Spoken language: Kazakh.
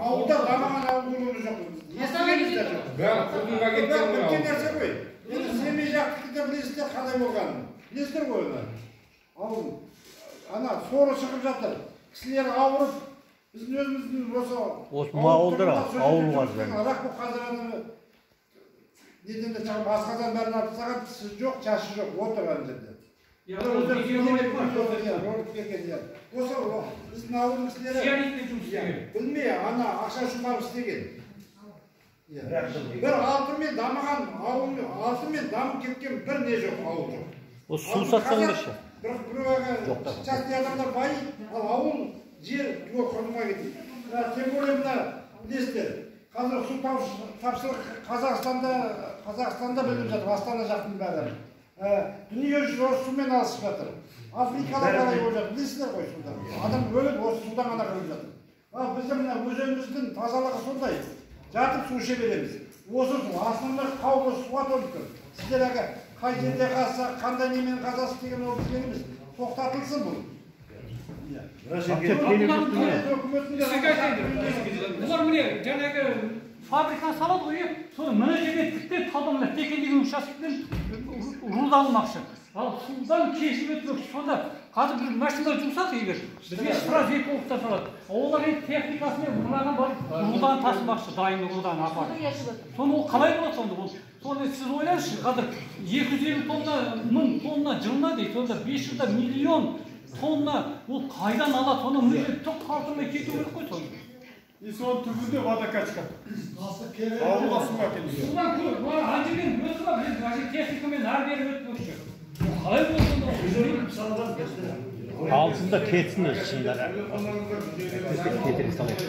ауылда дамыған ауыл көргеніміз жоқ. Естігеніміз де жоқ. Бәрі құрдымға кеткен ғой. Біткен нәрсе ғой. Енді Семей жақтікі де білесіздер қалай болғанын. Білесіздер ғой оны. Ауыл ана соры шығып жатыр. Кісілер ауырып, біздің өзіміздің осы Осы ауылдар ауылға рақ болып қазір ана неден де шығып, асқазан бәрін алып тастаған, тісі жоқ, шашы жоқ, отыр ана жерде. Ролик берген, иә. Осы біздің ауылдың кісілері білмей, ана ақша үшін барып істеген. Бір алтынмен дамыған ауыл, алтынмен дамып кеткен бір не жоқ, ауыл жоқ. Осы су сатсаңдаршы. Бірақ біреуге частный адамдар байиды, ал ауыл жер түгел құрдымға кетеді. Тем более мына білесіздер, қазір су тапшылық Қазақстанда білініп жатыр, Астана жақтың бәрі. Дүние жүзі осы сумен алысып жатыр. Африкада қалай болып жатыр, білесіздер ғой судан. Адам өліп осы судан ғана өліп жатыр. Ал біздің мына өзеніміздің тазалығы сондай. Жатып су іше береміз. Осы су, основной қауіп осы суға төніп тұр. Сіздер әлгі қай жерде қазса, қандай немен қазасыз деген ол бізге емес. Тоқтатылсын бұл. Бұлар міне жаңағы фабриканы салады ғой, соны мына жерде тіктеп таудан мына Текен деген учаскеден руда алмақшы. Ал судан кешіп өтмекші. Сонда қазір біз машина жұмсақ егер, бізге сразу экологтар салады. Олар енді техникасымен мынаған барып руданы тасымақшы, дайын руданы апарып. Соны ол қалай болады сонда? Ол соны сіз ойлаңызшы, қазір 250 тонна, 1000 тонна жылына дейді, сонда 5 жылда миллион тонна ол қайдан алады? Соны мына жерде түк қалдырмай кету керек қой соны. И соның түбінде водокачка. Ауылға су әкелген. Судан көп, ана жерден өтіп алып, біз мына техникамен ары бері өтпекші. Қалай болды сонда? Алсын да кетсін өзі шынында. Кетіре салайық.